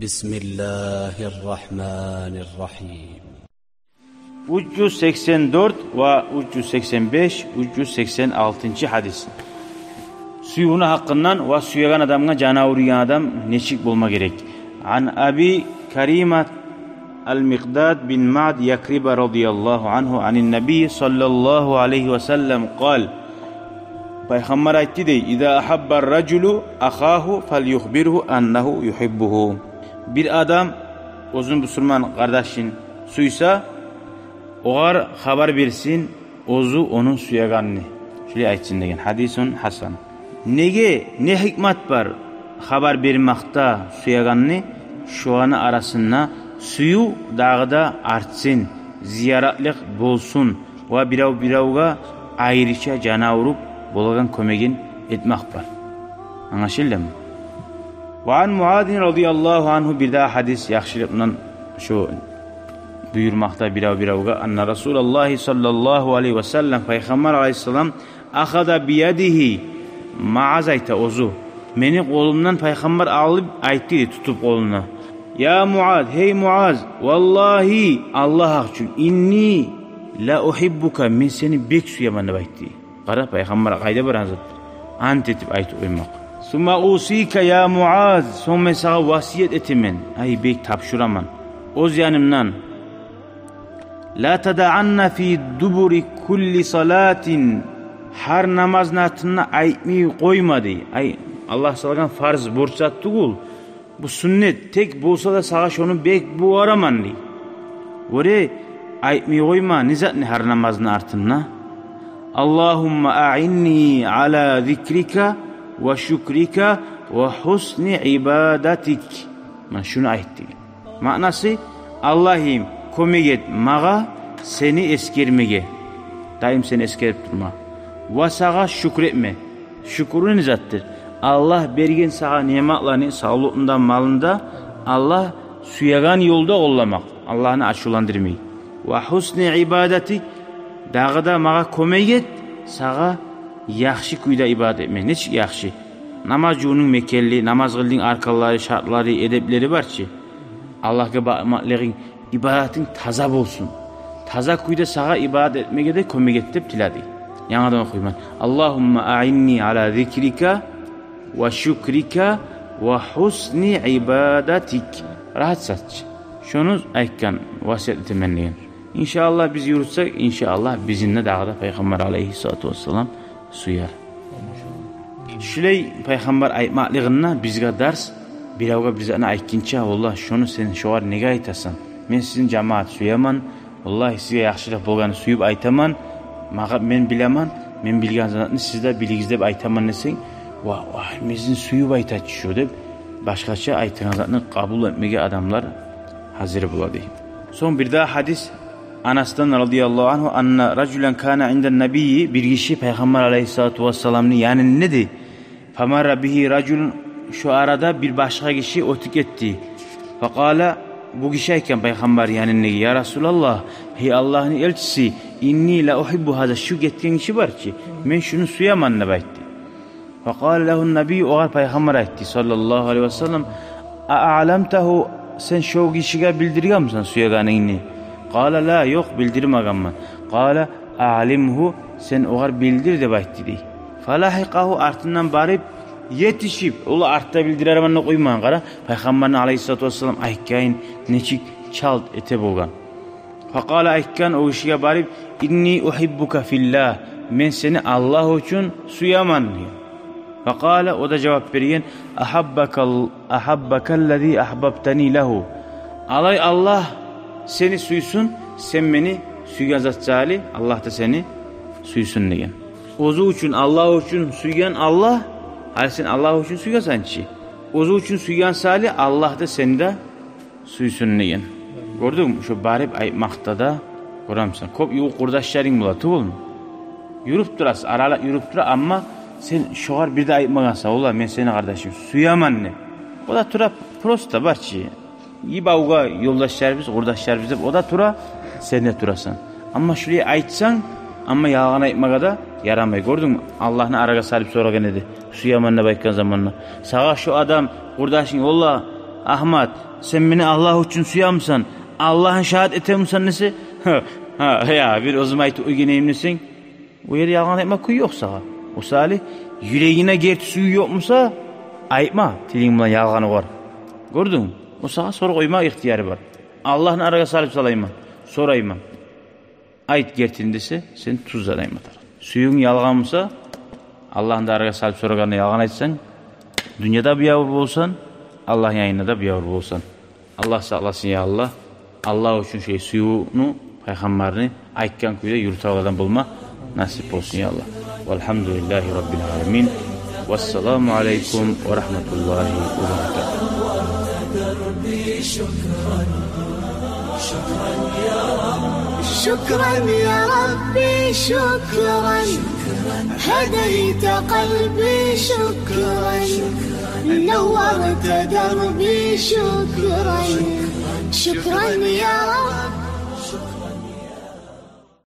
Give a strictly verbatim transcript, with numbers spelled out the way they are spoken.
بسم الله الرحمن الرحيم. Уьч юз сексен дёрт ва уьч юз сексен беш, уьч юз сексен алтынчы гьадис. Сюювню гьакъындан ва сюеген адамгъа жаны авруйгъан адам нечик болма герек? عن أبي كريمة المقداد بن معد يكرب رضي الله عنه عن النبي صلى الله عليه وسلم قال: Пайхаммар айтды дей: إذا أحب الرجل أخاه فليخبره أنه يحبه. Бир адам оьзюню бусурман къардашын сюйсе, огъар хабар берсин, оьзю ону сюегенни. Шулай айтсын деген. حديث حسن. Неге, не гьикмат бар хабар бермакъда сюегенни? Шуланы арасында сююв дагъы да артсын, зияратлыкъ болсун ва бирев-биревге айрыча жаны авруп болагъан кёмегин этмакъ бар. Англашылдымы? وعن معاذ رضي الله عنه, бир дагъы гьадис яхшылыкъ булан шу буюрмакъда бирев-биревге, أن رسول الله صلى الله عليه وسلم, Пайхаммар алайгьиссалам, أخذ بيدي, Муаз айта оьзю, мени къолумдан Пайхаммар алып айтды дей, тутуп къолуна: يا معاذ, гьей Муаз, والله, Аллагь гьакъ учун, إني لأحبك, мен сени бек сюемен деп айтды. Къара, Пайхаммар къайда барагъан зат. Ант этип айтып къоймакъ. ثم أوصيك يا معاذ, сонг мен сагъа васият этемен, ай, бек тапшураман оьз янымдан. لا تدعن في دبر كل صلاة, гьар намазны артында айтмай къойма дей. Ай, Аллагь салгъан фарз, борч зат тюгюл. Бу сюннет, тек болса да сагъа шону бек бугъараман дей. Оьре, айтмай къойма, не затны гьар намазны артында? اللهم أعني على ذكرك وشكرك وحسن عبادتك. Мана шуну айт деген. Маънасы: Аллагьым, кёмек эт магъа сени эсгермеге, дайым сени эсгерип турма, ва сагъа шюкюр этме. Шюкюрю не затдыр? Аллагь берген сагъа ниъматланы, савлукъну да, малны да, Аллагь сюеген ёлда къолламакъ, Аллагьны ачувландырмай. وحسن عبادتك, дагъы да магъа кёмек эт сагъа яхшы кюйде ибадат этме. Нечик яхшы? Намаз жувунунг мекенли, намаз къылдынг, арканлары, шартлары, эдеплери бар чы. Аллагьгъа бакъмакълыгъынг, ибадатынг таза болсун. Таза кюйде сагъа ибадат этмеге де кёмек эт деп тиледи. Янгыдан охуйман. اللهم أعني على ذكرك وشكرك وحسن عبادتك. Рагьат зат чы. Шону айтгъан, васият этемен деген. Иншааллагь, биз юрютсек, иншааллагь, бизин де дагъы да Пайхаммар алайгьиссалату вассалам сюер. Шулай Пайхаммар айтмакълыгъында бизге дарс, биревге бир затны айтгъынча: «Валлагь, шону сен шогъар неге айтасан? Мен сизин жамаат сюемен, валлагь, сизге яхшылыкъ болгъанны сююп айтаман, магъа, мен билемен, мен билген затны сиз де билигиз деп айтаман», — десенг: «Ва, ва, мен сизин сююп айта чы шу», — деп, башгъача айтгъан затны къабул этмеге адамлар гьазир бола дей. Сонг бир дагъы гьадис Анасдан, радияллагьу аньгьу, أن رجلا كان عند النبي, бир гиши Пайхаммар алайгьиссалату вассаламны янында эди. فمر به رجل, шо арада бир башгъа гиши оьтюп гетди. فقال, бу гиши айтгъан Пайхаммар янындагъы: يا رسول الله, гьей Аллагьны элчиси, إني لأحب هذا, шу гетген гиши бар чы, мен шуну сюемен деп айтды. فقال له النبي, огъар Пайхаммар айтды, саллаллагьу алайгьи ва саллам: أعلمته, сен шо гишиге билдиргенмисен сюегенингни? قال: لا, ёкъ, билдирмегенмен. قال: أعلمه, сен огъар билдир деп айтды дей. فلحقه, артындан барып етишип, ол артда билдирермен деп къоймагъан, къара, Пайхаммарны алайгьиссалату вассалам айтгъанын нечик чалт эте болгъан. فقال, айтгъан о гишиге барып: إني أحبك في الله, мен сени Аллагь учун сюемен деген. فقال, о да жавап берген: أحبك ال-, أحبك الذي أحببتني له. Алай Аллагь сени сюйсюн, сен мени сюйген зат саялы Аллагь да сени сюйсюн деген. Оьзю учун, Аллагь учун сюйген Аллагь, гьали сен Аллагь учун сюйгенсен чи, оьзю учун сюйген саялы Аллагь да сени де сюйсюн деген. Гёрдюнгмю, шо барып айтмакъда да, гёремисен, кёп ювукъ къурдашларынг бола тюгюлмю? Юрюп турасыз, аралыкъ юрюп тура, амма сен шогъар бир де айтмагъансан: «Валлагь, мен сени, къардашым, сюемен», — деп. О да тура, просто бар чы, йибавгъа ёлдашларыбыз, къурдашларыбыз деп, о да тура, сен де турасан. Амма шулай айтсанг, амма ялгъан айтмагъа да ярамай. Гёрдюнгмю, Аллагьны арагъа салып сорагъан эди, сюемен деп айтгъан заманда. Сагъа шо адам, къурдашынг: «Валлагь, «Агьмат, сен мени Аллагь учун сюемисен, Аллагьны шагьат этемисен?» десе, «Гьа, гьа, я, бир оьзюм айтып уьйренейим» десенг, о ерде ялгъан айтма кюй ёкъ сагъа. О саялы, юрегингде герти сююв ёкъ буса, айтма, тилинг булан ялгъан огъар. Гёрдюнгмю? О сагъа соргъа къойма ихтияры бар. Аллагьны арагъа салып салайман, сорайман. «Айт гертин» десе, сен тюз зат айтма тарыкъ. Сюювюнг ялгъан буса, Аллагьны да арагъа салып сорагъанда ялгъан айтсанг, дюньяда биябур боласан, Аллагьны янында да биябур боласан. Аллагь сакъласын, я Аллагь. Аллагь учун шей сюювню, пайхаммарны айтгъан кюйде юрютеген адам болма насип болсун, я Аллагь. Валгьамдулиллагьи раббил аламин. Вассаламу алайкум ва рагьматуллагьи ва баракатугь. شكرا يا ربي، شكرا. هديت قلبي، شكرا. نورت دربي، شكرا. شكرا يا رب.